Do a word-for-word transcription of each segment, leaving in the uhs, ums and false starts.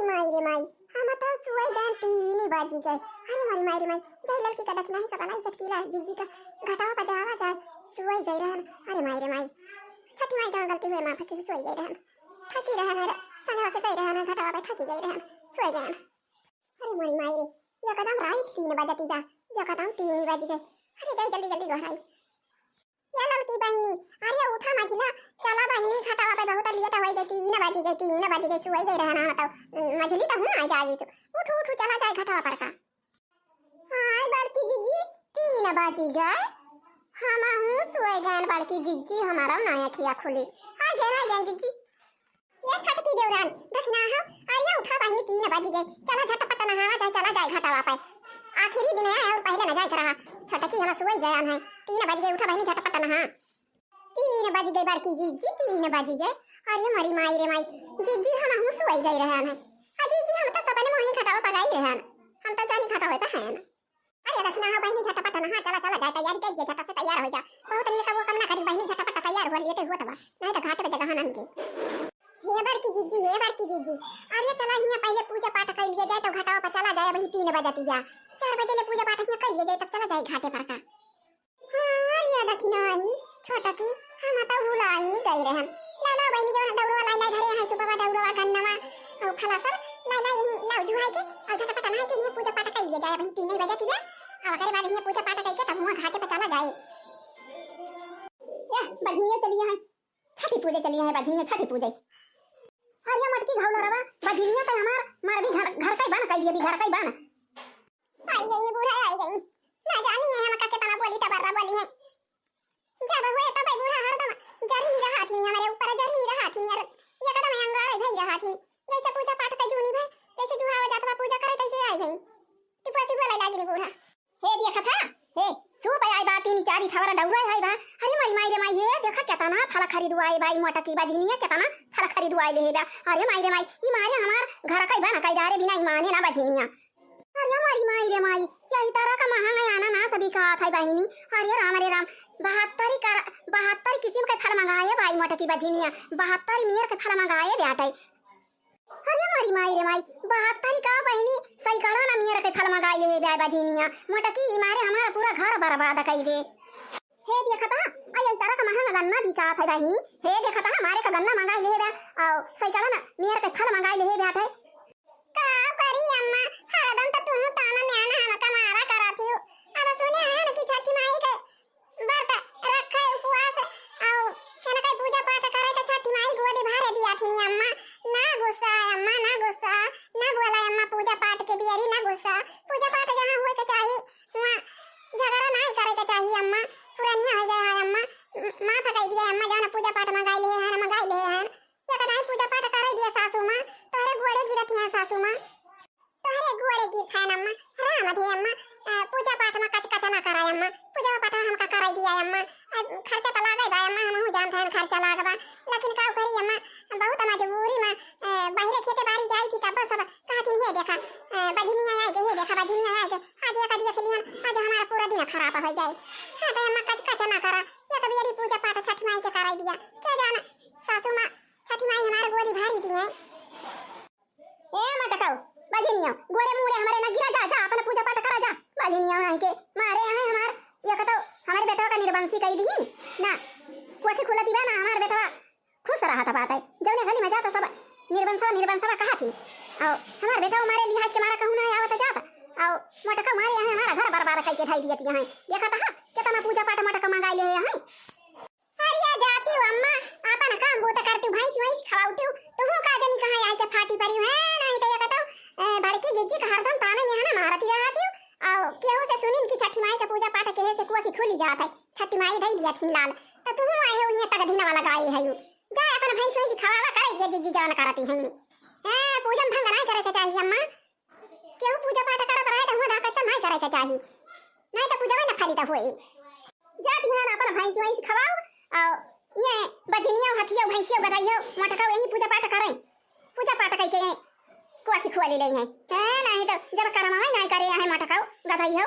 माई रे माई, हम तो सुई गए, तीन बजी गए। अरे मोरी माई रे माई, जाई ललकी का दखिनही का बनाई, छोटकी ला जिज्जी का घटवा पर जावा जाए, सुई गए रहन। अरे माई रे माई, छठी माई का गलती हुए, माफ की सुई गए रहन, थकी रहन, अरे संगवा के गए रहन, घटवा पे थकी गए रहन, सुई गए। अरे मोरी माई रे, एकदम राइट तीन बजती बा, एकदम तीन बज गए। अरे जाई जल्दी जल्दी गोहराई। या ललकी बहिनी, अरे उठा मझिला, चला बहिनी घटवा पे, बहुत लेट होइ गए, तीन बज गए, तीन बज गए, सुई गए रहन, हाँ तो मझिली तो हूँ आ जाई तू, उठ उठ चला जाए घटवा पर का। हाँ बड़की जिज्जी, तीन बज गए, हम हूँ सुई गए बड़की जिज्जी, हमारा ना अखिया खुली, आ गए आ गए जिज्जी। ये छोटकी देवरान, दखिनहा, अरे उठा बहिनी, तीन बज गए, चला झटपट नहावा जाए, चला जाए घटवा पे। आखिरी दिन है और पहले न जाए के रहा। छोटकी हम सुई गए हैं, तीन बज गए, उठा बहिनी झटपट नहा। तीन बज गए बड़की जिज्जी, तीन बज गए। अरे मोरी माई रे माई, जिज्जी हम हूँ सुई गए रहे हैं। आ जिज्जी हम तो सपने में ही घटवा पगाई रहे हैं, हम तो जानी घटवा पे हैं। अरे दखिनहा बहिनी झटपट नहा, चला चला जाए, तैयारी करिए, झट से तैयार हो जा। बहुत नियत वो कम ना करी बहिनी, झटपट तैयार हो, लेटे हुआ तबा, नहीं तो घाट पे जगह ना मिले। हे बड़की जिज्जी, हे बड़की जिज्जी, अरे चला हियाँ पहले पूजा पाठ कर लिए जाए तो घटवा पर चला जाए, अभी तीन बजतिया, चार बजे ले पूजा पाठ हियाँ कर लिए जाए तब चला जाए घाटे पर का। हाँ, अरे दखिनहा ही छोटकी, हम तो भुलाई नहीं गए रहन। ला ला बहिनी, जो डौरवा लाई लाई धरे हैं, सुबह डौरवा गन्नवा, और फलासन लाई लाई, यही लाओ जुहाई के, और झटपट नहाई के ये पूजा पाठ कर लिए जाए, अभी तीन ही बजतिया, और ओकरे बाद ये पूजा पाठ करके तब हुआ घाटे पर चला जाए। या बजनिया चली यहाँ, छठी पूजे चली यहाँ बजनिया, छठी पूजे। अरे मोटकी घौलरवा, बजनिया तो हमार, मार भी घर, घर का ही बन कर दिए, भी घर का ही बन। आई गई बूढ़ा, आई गई। ना जानी है हमका कितना बोली, तबर्रा बोली है। जब हुए तब बूढ़ा हरदम जरी नहीं रहा थी हमारे ऊपर, जरी नहीं रहा थी यार। ये कदम अंगारे भई रहा थी। जैसे पूजा पाठ का जूनी भई, जैसे जुहावा जात बा पूजा करे, तैसे आई गई। टिपुआ सी बोले लागी बूढ़ा। हे देखा था, हे, सूप आई बा, तीन चार थवरा डौरा आई बा। अरे मोरी माई रे माई, ये देखा केतना फल खरीदवा आई बा, ई मोटकी बजनिया केतना फल खरीदवा आई ले बा। अरे माई रे माई, ई मारे हमार घर का ही बना कई डारे बिना ई माने ना बजनिया। अरे मोरी माई रे माई, यही तरह का महंगा अनानास बिकात है बहिनी। अरे राम रे राम, बहत्तरी कर, बहत्तर किस्म के फल मंगाए बा ई मोटकी बजनिया, बहत्तर मेर के फल मंगाए बाटे। अरे मोरी माई रे माई, बहत्तरी का बहिनी, सैकड़ा ना मेर के फल मंगाई ले बा बजनिया। मोटकी ई मारे हमारा पूरा घर बर्बाद कई दे। हे देखा था, आई तरह का महंगा गन्ना बिकात है बहिनी। हे देखा था, हमारे का गन्ना मंगाई ले बा, और सैकड़ा ना मेर के फल मंगाई ले बाटे। का करी अम्मा, हरदम तो तू ताना म्याना हमका मारा करत हियो। अब सुने हैं ना कि छठी माई के व्रत रखे उपवास, और चल के पूजा पाठ करे तो छठी माई गोदी भरे दिया थी अम्मा। ना गुस्सा अम्मा, ना गुस्सा, ना बोला अम्मा, पूजा पाठ के बियरी ना गुस्सा। पूजा पाठ जहाँ होए के चाही, वहाँ झगड़ा नहीं करे के चाही अम्मा। पुरानिया हो गया है अम्मा, म-, माफ कर दिया अम्मा, जौन पूजा पाठ मंगाई ले हैं, मंगाई ले हैं। या कदाई पूजा पाठ करे दिया सासू माँ, तोहरे गोड़े गिरत हैं सासू माँ। तोहरे गोड़े गिरत हैं अम्मा, राम धे अम्मा, अ, पूजा पाठ में कच कच ना कराए अम्मा, पूजा पाठ में हमका कराई दिया अम्मा। अ, खर्चा तो लागे बा अम्मा, हमहू जानत हैं खर्चा लाग बा, लेकिन का करी अम्मा, बहुत मजबूरी में, अ, बहिरे खेते बारी जाई थी तब सब कहती, "हे देखा, अ, बजनिया आई गई, हे देखा बजनिया आई गई।" आज एक देख लिहन, आज हमारा पूरा दिन खराब हो जाए। हाँ तो अम्मा कच कच ना करा, एक बेरी पूजा पाठ छठ माई के कराई दिया, के जाना सासू माँ छठी माई हमारे गोदी भारी दिए। ए मटकाऊ, बजनिया, गोड़े मुड़े हमारे ना गिरा, जा, जा, अपना पूजा पाठ करा, जा। बजनिया नहीं के मारे हैं हमार, ये कतो हमारे बेटवा का निर्बंसी कई दी ना, कोठी खुलती बा ना, हमार बेटवा खुश रहा था बाटे। जौने गली में जाता सब निर्बंसवा, निर्बंसवा कहा थी। और हमार बेटवा मारे लिहाज के मारा कहूँ ना आवत जाता। और मटका मारे हैं हमारा घर बर्बाद कई के ढाई दिए यहाँ। देखा था कितना पूजा पाठ मटका मंगाई ले हैं। अरे जाती हो अम्मा, आपन काम बूता करती हो, भैंस वैंस खवाउती हो, तुहू का जनी कहाँ आए के फाटी परी हो, हैं? नहीं तो ये कतो, ए, बड़की जिज्जी का हरदम ताने में है ना मारती रहती हो, और केहू से सुनिन कि छठी माई का पूजा पाठ केहे से कोठी खुली जात है, छठी माई दई दिया थी लाल, तो तुहू आए हो ये तक दिन वाला गाए है यू, जा अपन भैंस वैंस खवावा करे दिया जिज्जी जवन करती हैं, हैं? पूजन भंग नहीं करे के चाहिए अम्मा। केहू पूजा पाठ करत रहे तो हुआं धाकच्चा नहीं करे के चाही, नहीं तो पूजवे न फलित होई। जात यहाँ अपन भैंस वैंस खवाओ, और ये बजनिया हथिया भैंसिया गधैया मटकाओ यही पूजा पाठ करें, पूजा पाठ करके कोठी खुआ ले हैं। हैं, नहीं तो जब करमावे नहीं करे यहाँ मटकाओ गधैया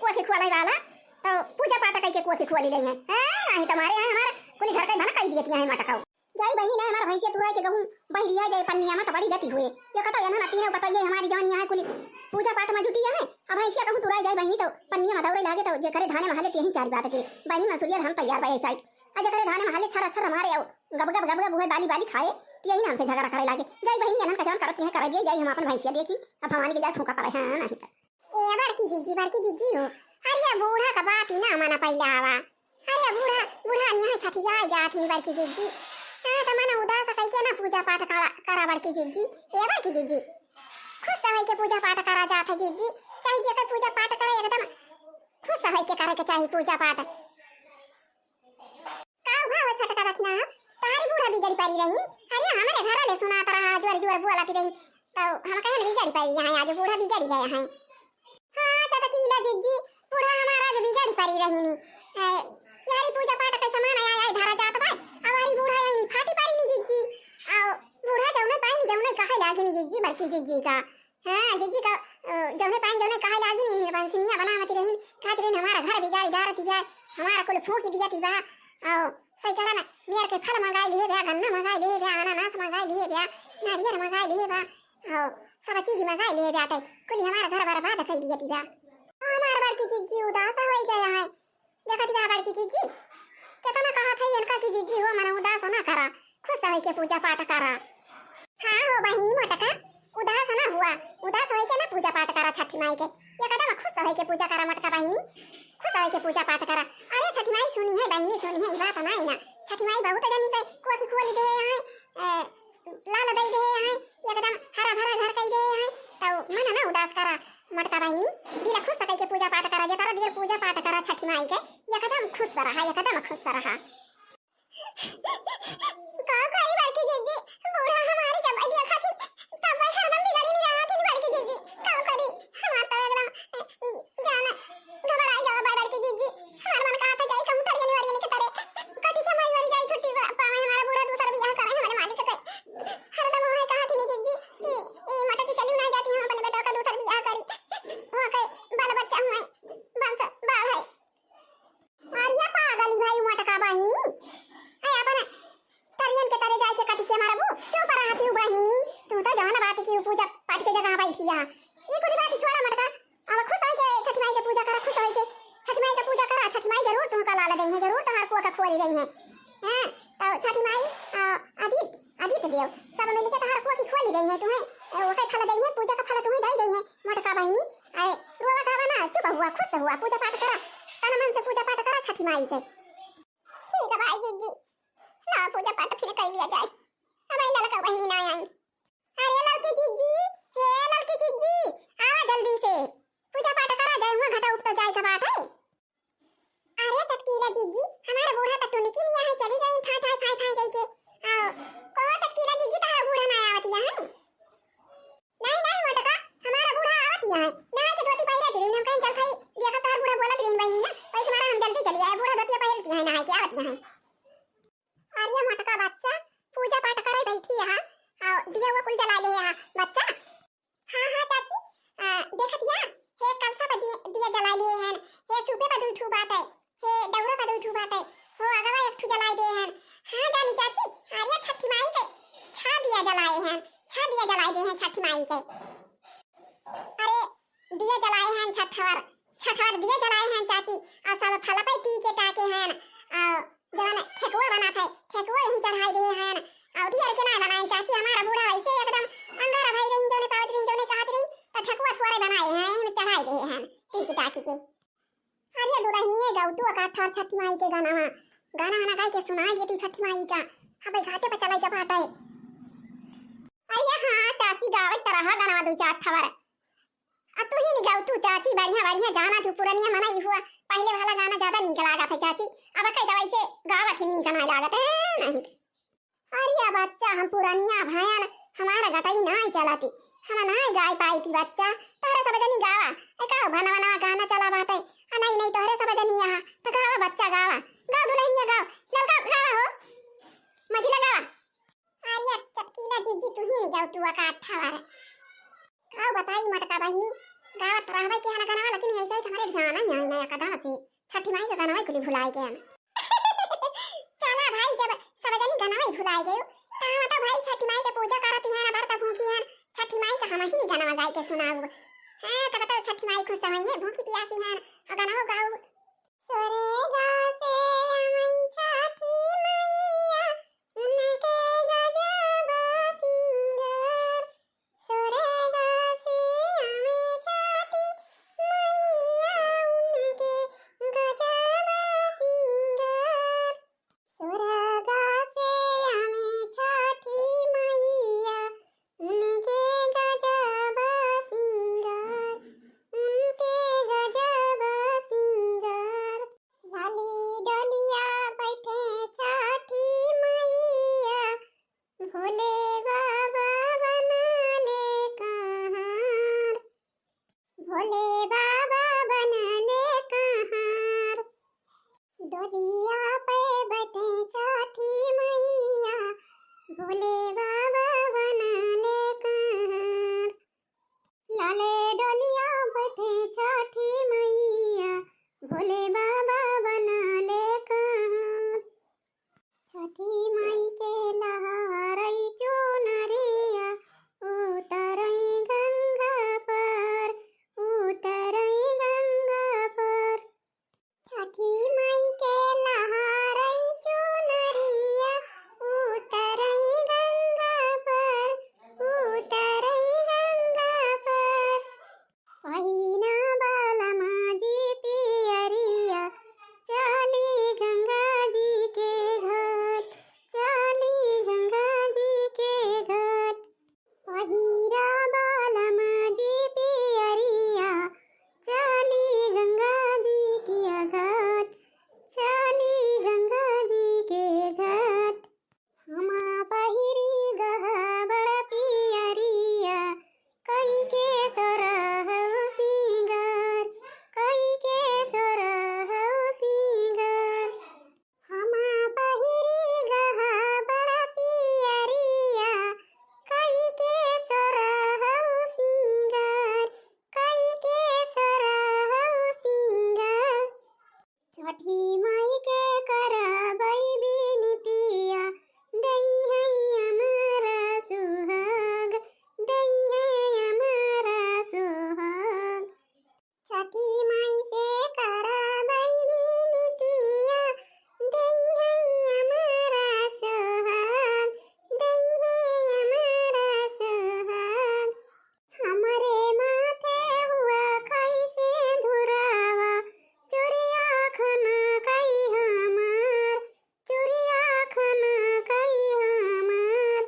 कोठी खुआ वाला, तो पूजा पाठ करके कोठी खुआ ले हैं। हैं, नहीं तो हमारे यहाँ हमारा कुल घर का भला कई दिए हैं मटकाओ। कई बहिनी ना हमार भैंसिया तुराई के गहूँ बहिरिया जाए पन्निया में तो बड़ी गति हुए। ये कतो एन्हन तीनों पतोहिया हमारी जवन यहाँ कुली पूजा पाठ में जुटी है। अब भैंसिया कहूँ तुराई जाए बहिनी तो पन्निया में दौड़े लागे तो जे करे धाने में हाले तेही चारी बात के। बहिनी मंसूरिया धान तैयार बा ऐसा ही। आ जे करे धाने में हाले छर छर मारे आओ गब गब गब गब हुए बाली बाली खाए। तो यही नाम से झगड़ा करे लागे। जाई बहिनी एन्हन का जवन करत है करे दिए जाई हम अपन भैंसिया देखी। अब भवानी के जाए फूंका पड़े हाँ नहीं तो। ए बड़की जिज्जी, बड़की जिज्जी हो। अरे बूढ़ा का बात ही ना माना पहिले आवा। अरे बूढ़ा, बूढ़ा निया छठियाई जात ही बड़की जिज्जी। हाँ तो मन उदास कई के ना पूजा पाठ करा, करा बड़की जिज्जी। ए बड़की जिज्जी, खुश होई के पूजा पाठ करा जात है जिज्जी। चाहे जेकर पूजा पाठ करे एकदम खुश होई के करे के चाही पूजा पाठ। का हुआ वो छोटका रखना? तोहारी बूढ़ा बिगड़ी पड़ी रही। अरे हमरे घर ले सुनात रहा, जोर जोर बोलत रही। तो हम कहन बिगड़ी पड़ी यहाँ, आज बूढ़ा बिगड़ी गया है। हाँ, चटकीला जिज्जी, बूढ़ा हमारा आज बिगड़ी पड़ी रही नी। ए, यारी पूजा पाठ के सामान आया, आया धरा जात बा। अब हरी बूढ़ा यही नी फाटी पड़ी नी जिज्जी। आओ, बूढ़ा जौने पाई नी, जौने कहे लागी नी जिज्जी, बड़की जिज्जी का। हाँ, जिज्जी का, अ, जौने पाइन जौने कहे लागी नी, अपन सिनिया बनावत रहीन, कहत रहीन, "हमारा घर बिगाड़ी डारत बा, हमारा कुल फूंकी दियत बा।" आओ, सैकड़ा ना, बेर के फल मंगाई लिए बा, गन्ना मंगाई लिए बा, अनानास मंगाई लिए बा, नारियल मंगाई लिए बा, आओ, सब चीज मंगाई लिए बा, आटे, कुल हमारा घर बर्बाद कर दियत बा। हमार बड़की जिज्जी उदास हो गया है। देखत या बड़की जिज्जी, केतना कहत है इनका कि जिज्जी हो, मन उदास ना करा, खुश होई के पूजा पाठ करा। हाँ हो बहिनी मोटका, उदास ना हुआ, उदास होई के ना पूजा पाठ करा छठी माई के, एकदम खुश होई के पूजा करा मोटका बहिनी, खुश होई के पूजा पाठ करा। अरे छठी माई सुनी है बहिनी, सुनी है, ई बात नहीं ना, छठी माई बहुत जनी पे कोखी खोल दे है, ए, लाल दई दे हैं, एकदम हरा भरा घर कई दे हैं, तो मन ना उदास करा मोटका बहिनी, दिल खुश कई के पूजा पाठ करा, जेकरा दिल पूजा पाठ करा छठी माई के, एकदम खुश रहा, एकदम खुश रहा। का करी बड़की जिज्जी, बूढ़ा हमारी जब देखा थी, तब हरदम बिगड़ी नहीं रहा थी बड़की जिज्जी, का करी, हमार तो एकदम जान घबराई जावा बा बड़की जिज्जी। हमार मन कहा था जाई कहूँ टरियन वरियन के तरे। कटी के मरी वरी जाई छुट्टी पा-, पावे हमारा बूढ़ा दूसर बियाह करे हमारे मालिक के। हरदम वही कहा थी जिज्जी कि ए मटकी चली ना जाती हम अपने बेटा का दूसर बियाह करी। वहाँ के बाल बच्चा हुए, वंश बाढ़ है। अरे पागल ही भाई मोटका बहिनी। है अपन टरियन के तरे जाए के कटी के मारबू। चुप रहती हूँ बहिनी। तू तो जवन बात की पूजा पाठ के जगह बैठी है। ई कुल बात छोड़ा मोटका। अब खुश होई के छठी माई के पूजा करा, खुश होई के छठी माई के पूजा करा। छठी माई जरूर तुमका लाल दई है, जरूर तोहार कुआ का खोली दई है। हाँ, तो छठी माई, आ, आदित्य, आदित्य देव सब मिल के तोहार कुआ की खोली दई है तुम्हें। ए, ओकर फल दई है, पूजा का फल तुम्हें दई दई है। मोटका बहिनी, आए, रोवा गावा ना, चुप हुआ, खुश हुआ, पूजा पाठ करा, तन मन से पूजा पाठ करा छठी माई के। ठीक है भाई जिज्जी, ना पूजा पाठ फिर कर लिया जाए, अब आई ललका बहिनी ना आई। अरे ललकी जिज्जी, हे ललकी जिज्जी, आवा जल्दी से, पूजा पाठ करा जाए, हुआ घटा उगता जाए का बात है। अरे चटकीला जिज्जी, हमारा बूढ़ा तो टुनकी निया है, चली गई ठाई ठाई फाई फाई गई के। आओ, को चटकीला जिज्जी, तारा बूढ़ा ना आवत या है? नहीं, नहीं मोटका, हमारा बूढ़ा आवत या है। नहाई के धोती पहिरत रही, हम कहीं चल भाई, देखा तार बूढ़ा बोलत रही बहिनी ना, वही तुम्हारा हम जल्दी चली आए, बूढ़ा धोती पहिरत या है, नहाई के आवत या है। अरे मोटका बच्चा, पूजा पाठ करे बैठी है, आओ, दिया वो कुल जला ले है बच्चा। हाँ, हाँ, चाची, आ, देखत या, हे कलसा पर दिए, दिया जलाए लिए हन, हे सूपे पर दुई ठू बाटे, हे दौरा पर दुई ठू बाटे, हो अगवा एक ठू जलाए दे हन। हाँ, जानी चाची, अरे छठी माई के छह दिया जलाए हन, छह दिया जलाए दे हन छठी माई के। अरे, दिया जलाए हन छठवर, छठवर दिया जलाए हन चाची, और सब फल पे टीके टाके हन, और जवन ठेकुआ बनात है, ठेकुआ यहीं चढ़ाई दिए हैं। और ढेर के ना बनाए चाची, हमारा बूढ़ा वैसे एकदम अंगारा भाई रही, जौने पावत रही, जौने कहत रही, तो ठेकुआ थोड़े बनाए हैं, यहीं में चढ़ाई दिए हैं, टीकी टाकी के। अरे दुल्हनिए गाओ तू एक आठ ठवर छठी माई के गाना, हाँ। गाना वाना गाय के सुनाई दे तू छठी माई का। हाँ भाई, घाटे पर चलाई के बाटे। अरे हाँ चाची, गावत तो रहा गाना दो चार ठवर। अब तू ही नहीं गाओ तू चाची, बढ़िया बढ़िया गाना तू पुरनिया मनई हुआ, पहले वाला गाना ज्यादा नीक लागत है चाची। अब कई दवाई से गावत ही नीक ना लागत है, नहीं। अरे बच्चा, हम पुरनिया भयन, हमारा गटई नाई चलती, हम नाई गाय पाई थी बच्चा। तोहरे सब जनी गावा, ए का भनवा नवा गाना चला बाटे, आ नहीं नहीं तोहरे सब जनी यहाँ, तो गावा बच्चा गावा, गाओ दुल्हनिया गाओ, ललका गावा हो, मझिला गावा। अरे चटकीला जिज्जी, तू ही नहीं गाओ, तू का अट्ठा बार। का बताई मोटका बहिनी, गावत रहबे के हन गाना, लेकिन ऐसे ही हमारे ध्यान ही नहीं आया कदा से। छठी माई का गाना कुली भुलाए गए हम। चला भाई, जब सब जनी गनवा ही भुलाए गयो। कहाँ तो भाई छठी माई के पूजा करती हैं, ना बरता भूखी हैं, छठी माई का हम ही नहीं गनवा गाय के सुनाऊ। हाँ, तब तो छठी माई खुश होइहैं, भूखी पियासी हैं, और गनवा गाऊ। स्वर्ग से आई छठी मैया, उनके गजब सिंगार। स्वर्ग से आई छठी मैया, उनके गजब सिंगार। स्वर्ग से आई छठी मैया, उनके गजब सिंगार, उनके गजब सिंगार। लाली डोलिया बैठे छठी मैया, भोले बाबा बनले कहार, भोले बाबा बनले कहार। डोलिया पे बैठे छठी मैया, भोले बाबा बनले कहार। लाले डोलिया बैठे छठी मैया, भोले बाबा बनले कहार। छठी माई के लहरई चुनरिया, उतरई गंगा पर, उतरई गंगा पर। छठी माई के लहरई चुनरिया, उतरई गंगा पर, उतरई गंगा पर। पहिना बलमा जी पियरिया, चली गंगा जी के घाट, चली गंगा जी के घाट। पहिरा बलमा जी पियरिया, चली गंगा जी के घाट, चली गंगा जी के घाट। हमा पहिरी गहबड़ पियरिया, कई के सोरहउ सिंगार, कई के सोरहउ सिंगार। हमा पहिरी गहबड़ पियरिया, कई के सोरहउ सिंगार, कई के सोरहउ सिंगार। छठी माई के करबै बिनतिया, दइहै अमर सुहाग, दइहै अमर सुहाग। छठी माई से करबै बिनतिया, दइहै अमर सुहाग, दइहै अमर सुहाग। हमरे माथे हुआ खई सेंधुरवा, चुरिया खनकई हमार, चुरिया खनकई हमार।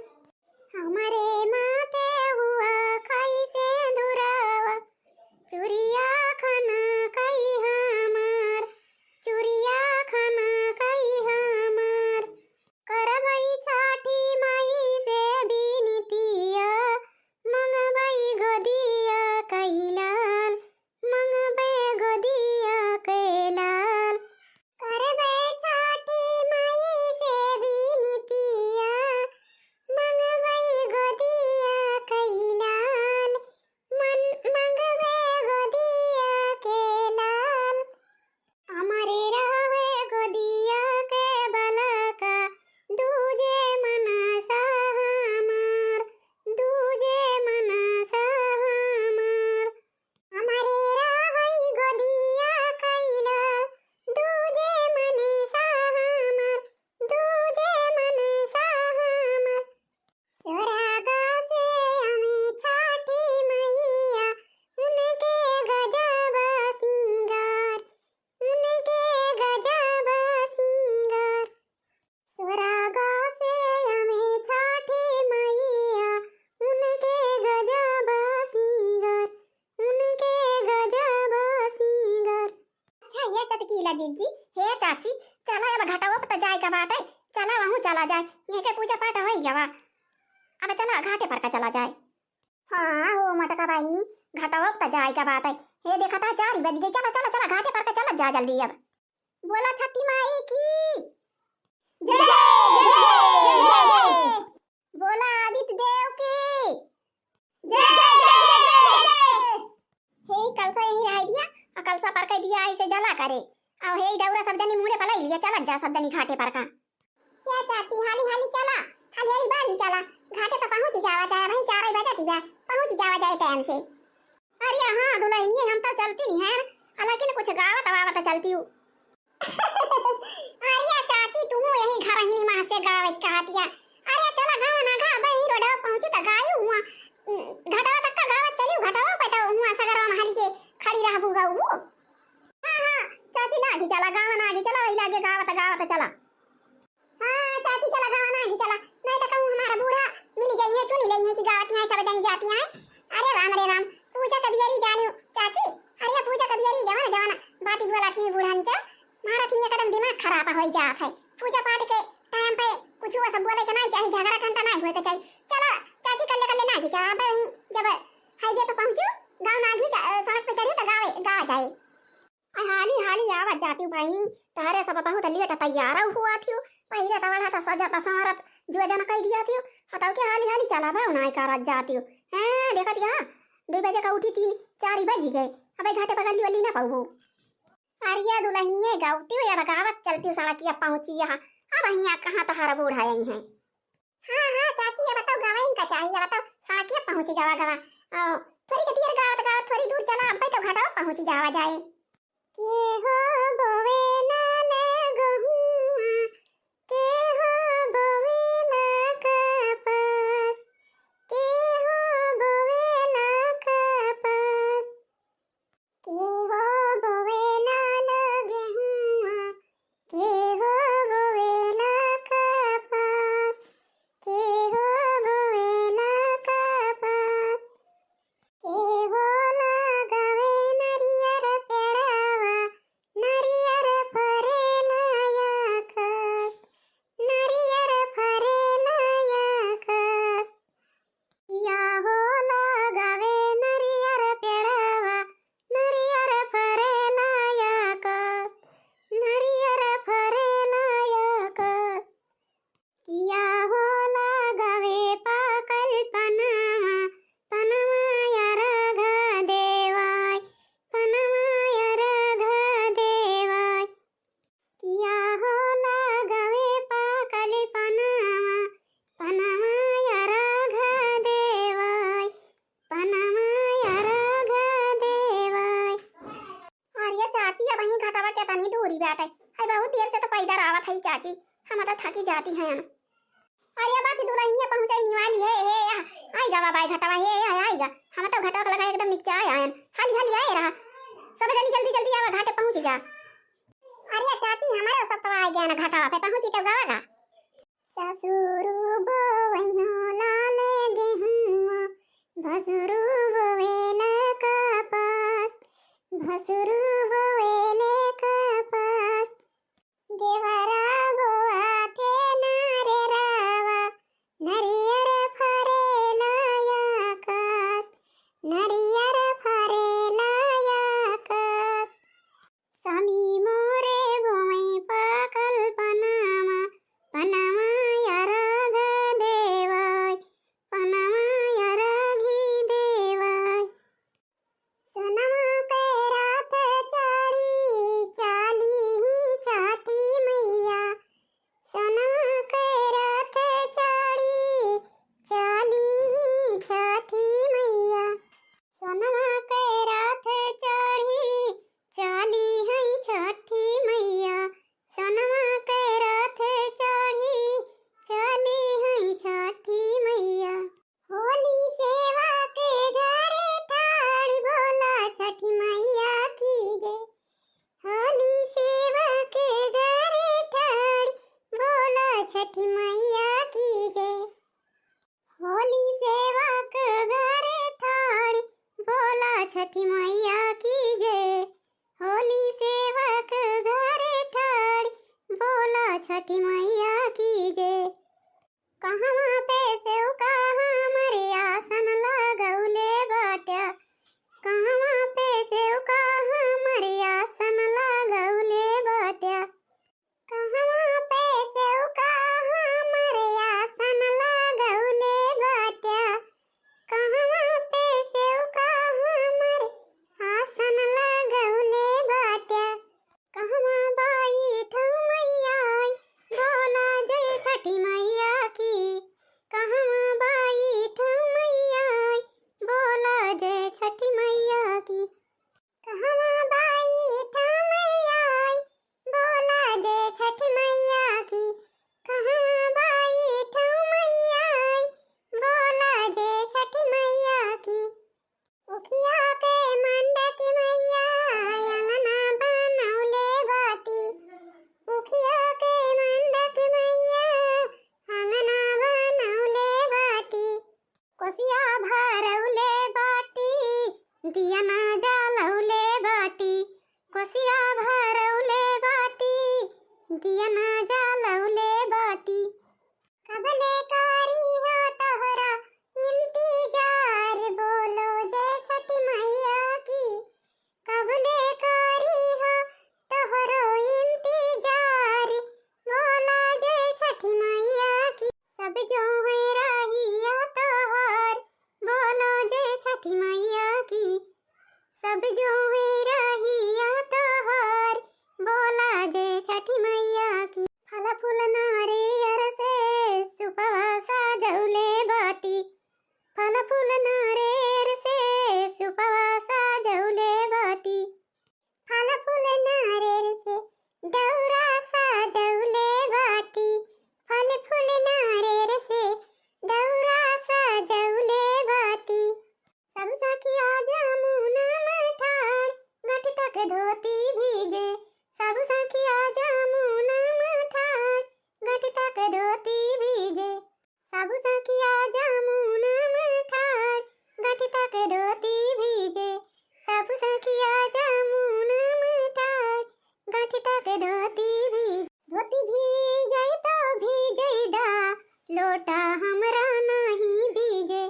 हमरे माथे हुआ खई सेंधुरवा, चुरिया खनकई हमार, चुरिया खनकई हमार। करबै छठी माई से बिनतिया, मंगबै गोदिया कै लाल, मंगबै गोदिया कै लाल। करबै छठी माई से बिनतिया, मंगबै गोदिया कै लाल, मन, मंगबै गोदिया कै लाल। हमरे रहै गोदिया के बलका, दूजे मनसा हमार, दूजे मनसा हमार। हमरे रहै गोदिया कै लाल, दूजे मनसा हमार, दूजे मनसा हमार। स्वर्ग से आई छठी मैया, उनके गजब सिंगार, उनके गजब सिंगार। स्वर्ग से आई छठी मैया, उनके गजब सिंगार, उनके गजब सिंगार। अच्छा, ये चटकीला जीजी, हे चाची, चला अब घाटवा पे त जाए का बाटे, चला वहूँ चला जाए, ये के पूजा पाठ होइ गवा, अब चला घाटे पर का चला जाए। हाँ हो मटका बहिनी, घाटवा पे त जाए का बाटे, हे देखा ता चार ही बज गई, चला चला चला घाटे पर का चला जा जल्दी अब। बोला छठी माई की जय, जय, जय, जय। बोला आदित्य देव की जय, जय, जय, जय, जय। हे कलसा यहीं रह दिया, और कलसा पर कह दिया ऐसे जला करे, और हे डौरा सब जनी मुड़े पलाई लिया, चलत जा सब जनी घाटे पर का। क्या चाची, हाली हाली चला, हाली हाली बाढ़ी चला, घाटे पे पहुँच जावा जाए, वहीं चार बजे दिया पहुँच जावा जाए टाइम से। अरे हाँ दुलहिनिया, हम तो चलती नहीं है, हालांकि न कुछ गावत वावत चलती हूँ। अरे चाची, तू यही घर ही माँ से गावे कहतिया। अरे चला गावा ना, गा बही रोडवा पहुँची त गाई हुआ। घटवा तक का गावत चली, घटवा पे तो हुआ सगरवा महली के खड़ी रहबू गऊ। हाँ हाँ चाची, ना आगे चला, गावा ना आगे चला, वही लागे गावत गावत चला। हाँ चाची, चला गावा ना आगे चला, नहीं तो कहूँ हमारा बूढ़ा मिल जाइए, सुन ले कि गावत यहाँ सब जन जाती हैं। अरे राम रे राम, पूजा कबियरी जानियो चाची। अरे पूजा कबियरी जवान जवान बाटी बोला थी बूढ़न से, मारा थी एकदम दिमाग खराब हो जात है। पूजा पाठ के टाइम पे कुछ वो सब बोले के नहीं चाहिए, झगड़ा ठंडा नहीं होए के चाहिए। चला चाची, कल्ले कल्ले ना आगे चला, अब वहीं जब हाईवे पे पहुँचू, गाँव ना आगे सड़क पे चढ़ू तो गावे गावा जाए। आ हाली हाली आवत जातिउ बहिनी, तहरे सब बहुत लेट तैयार हुआ थिउ। पहिरे तवल हत सजत संवरत जुए जन कई दिया थिउ। हतौ के हाली हाली चला बा उनाई करत जातिउ। हैं, देखत या, दुई बजे का उठी, तीन चार ही बजी गए। अबे घाटे पगली वली ना पाऊ। अरे दुलहिनिये गौतिउ या बगावत चलतिउ सड़किया पहुँची यहाँ। अब हियाँ कहाँ तहरा बूढ़ा आई हैं। हाँ हाँ चाची, अब तो गवाइन का चाहिए, अब तो साँकिया पहुँची गवा गवा। अ, थोड़ी के देर गावत गावत थोड़ी दूर चला, अब तो घटवा पहुँची जावा जाए। के हो बोवे ना न गहुआ, के हो बोवे ना कपास, के हो बोवे ना कपास। के हो बोवेला न गेहुआ, के हो बोवेला कपास, के हो बोवेला कपास, के हो लगावे नरियर पेड़वा, नरियर फरेला आकाश, नरियर फरेला आकाश। किया हो लगावे नरियर पेड़वा, नरियर फरेला आकाश, नरियर फरेला आकाश। किया हो लगावे पाकल पनवा, पनवा अरघ देवाय, पनवा अरघ देवाय। किया हो लगावे पाकल पनवा, पनवा अरघ देवाय, पनवा अरघ देवाय। अरे चाची, अब ही घटवा के तनी दूरी बाटे, है बहुत देर से तो पैदल आवत है चाची, हम तो थकी जाती हैं। अरे बस दुलहिनिया पहुँचैनी वाली है, हे या, आई गवा बाई घटवा, हे या, आई गा। हम तो घटवा के लगा एकदम नीचे आए आयन, हाली हाली आए रहा। सब जनी जल्दी जल्दी आवा, घाटे पहुँच जा। अरे चाची, हमारे सब तो आ गया ना घटवा पे, पहुँची तो गवा गा। ससुरु बोवैयो लाल गेहुआ, भसुरु बोवेला कपास, भसुरु बोवेले कपास। देवरा बोआथे नारे रावा, नरियर फरेला आकाश, नरियर फरेला आकाश। स्वामी मोरे बोवै पाकल पनामा, पनामा अरघ देवाय, पनामा अरघी देवाय। सोनमा के रथ चढ़ी, चाली ही छठी मैया। सोनमा के रथ चढ़ी, चाली ही छठी मैया। सोनमा के रथ चढ़ी, चाली ही छठी मैया। सोनमा के रथ चढ़ी, चाली ही छठी मैया। होली सेवा के घरे ठाड़, बोला छठी मैया की जय। होली सेवा के घरे ठाड़, बोला छठी मैया की जय। होली सेवा के घरे ठाड़, बोला छठी मैया की जय। होली सेवा के घरे ठाड़, बोला छठी मैया की जय। कहवा पे सेवका हमरे आसन लगौले बाट्या, कहवा पे सेवका हमरे आसन लगौले बाट्या, कहवा पे सेवका हमरे आसन लगौले बाट्या, कहवा पे सेवका हमरे भरौले बाटी, दिया ना जलौले बाटी, कोसिया भरौले बाटी, दिया ना जलौले बाटी। कबले करी हो तोहरा इंतजार, बोलो जय छठी मैया की। कबले करी हो तोहरो इंतजार, बोला जय छठी मैया की। सब जो है रहिया तोहर, बोलो जय छठी मैया की। सब जो है रहिया तोहर, बोला जय छठी मैया की। फल फूल नारियर से सुपवा सजौले बाटी, फल फूल नारियर से सुपवा सजौले बाटी, फल फूल नारियर से दौरा सजौले बाटी, फल फूल नारियर से दौरा सजौले बाटी। सब सखिया जमुना में ठाड़, गठ तक धोती भीजे। सब सखिया जमुना में ठाड़, गठ तक धोती भीजे। सब सखिया जमुना में ठाड़, गठ तक धोती भीजे। सब सखिया जमुना में ठाड़, गठ तक धोती भीजे। धोती भीजे तो भीजे दा, लोटा हमरा नहीं भीजे।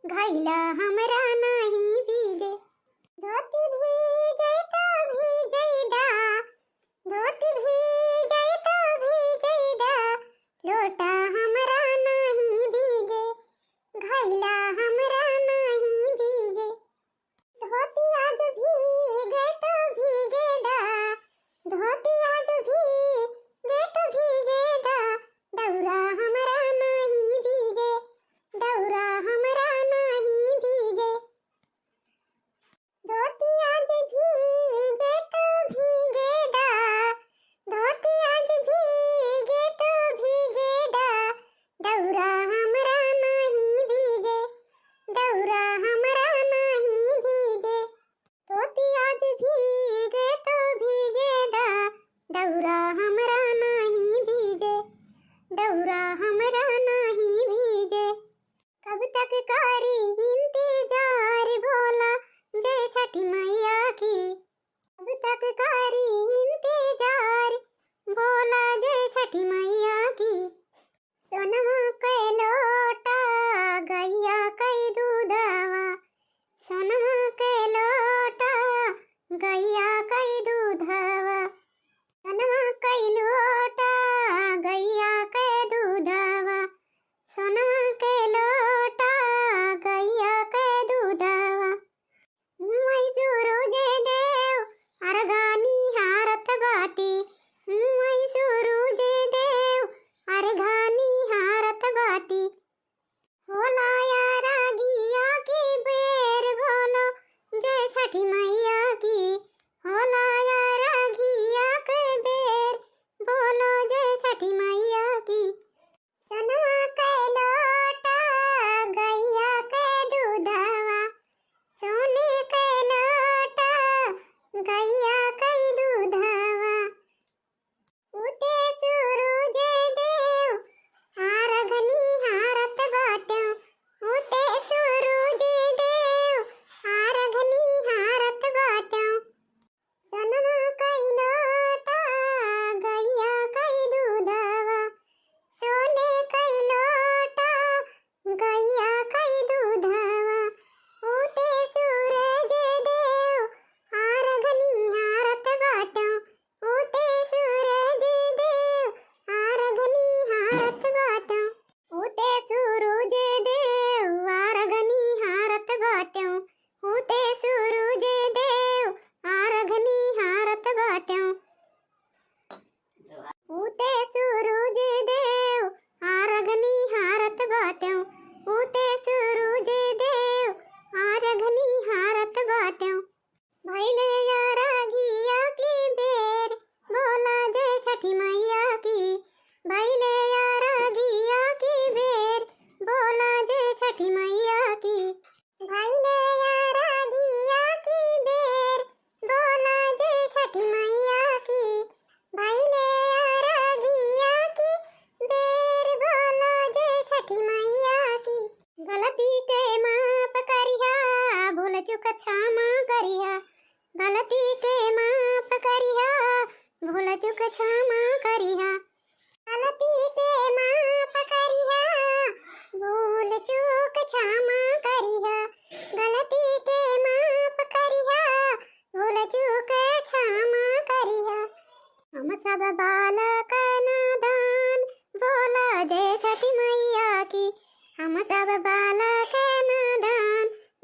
घैला हमरा नाही भीजे। धोती भीजे तो भीजे दा, धोती भीजे तो भीजे दा, लोटा हमरा नाही भीजे, घैला हमरा नाही भीजे। धोती आज भीगे तो भीगे दा, धोती आज भीगे तो भीगे दा, दौरा हमरा नाही भीजे, दौरा हमरा नाही भीजे।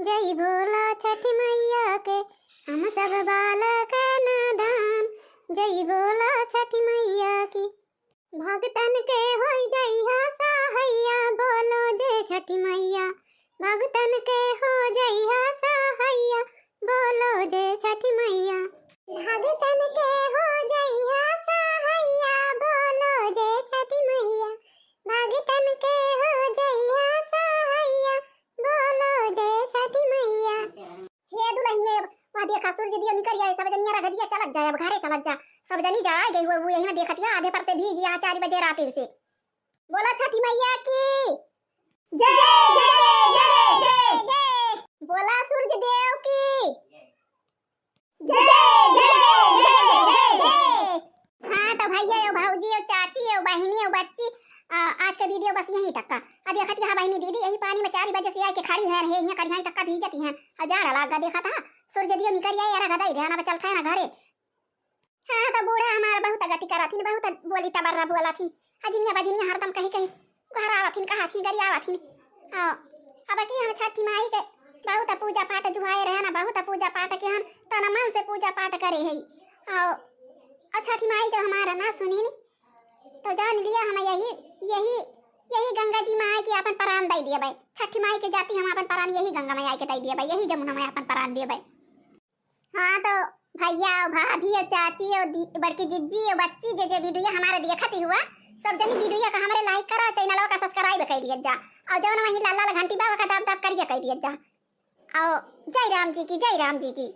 जय बोला छठी मैया के, हम सब बालक नादान, जय बोला छठी मैया की। भगतन के होई जइहा सहाइया, बोलो जय छठी मैया। भगतन के हो जइहा सहाइया, बोलो जय छठी मैया। भगतन के हो जइहा सहाइया, बोलो जय छठी मैया। भगतन के हो जइहा सहाइया, बोलो जय छठी मैया। हे दुलहिनिया, वह देखा सूरज दियो निकल आए, सब जनिया रख दिया, चलत जाए, अब घरे चलत जा। सब जनी जराई गई हुआ, वो यही में देखत या आधे पर से भीज या चार बजे रात से। बोला छठी मैया की जय, जय, जय, जय, जय। बोला सूरज देव की जय, जय, जय, जय, जय। हाँ, तो भैया, यो भौजी, यो चाची, यो बहिनी, यो बच्ची, आ, आज के वीडियो बस यहीं तक का। अब देखत यहाँ बहिनी दीदी यही पानी में चार बजे से आए के खड़ी है, रहे, यहाँ कढ़ियाई तक का भीजत ही हैं। और जाड़ा लाग गा, देखत हा, सूरज दियो निकल आए, यार, गदाई ध्यान अब चलता है ना घरे। हाँ, तो बूढ़ा हमार बहुत गति करत हिन, बहुत बोली तबर्रा बोलत हिन। अजिनिया बजिनिया हरदम कहीं कहीं गोहरावत हिन, कहत हिन, गरियावत हिन। आओ, अब की हम छठी माई के बहुत पूजा पाठ जुहाए रहे ना, बहुत पूजा पाठ के हम तन मन से पूजा पाठ करे है। आओ, और छठी माई जब हमारा ना सुनी नी, तो जान लिया हम यही, यही, यही गंगा जी में आए के अपन प्राण दे दिए भाई। छठी माई के जाति हम अपन प्राण यही गंगा में आए के दे दिए भाई, यही जमुना में अपन प्राण दिए भाई। हाँ, तो भैया और भाभी और चाची और दी-, बड़की जिज्जी और बच्ची जे जे वीडियो हमारे देखत ही हुआ, सब जनी वीडियो का हमारे लाइक करा, चैनल का सब्सक्राइब कर दिया जा, और जौन वहीं लाल लाल घंटी बा ओका दब दब करिए कर दिया जा। और जय राम जी की, जय राम जी की।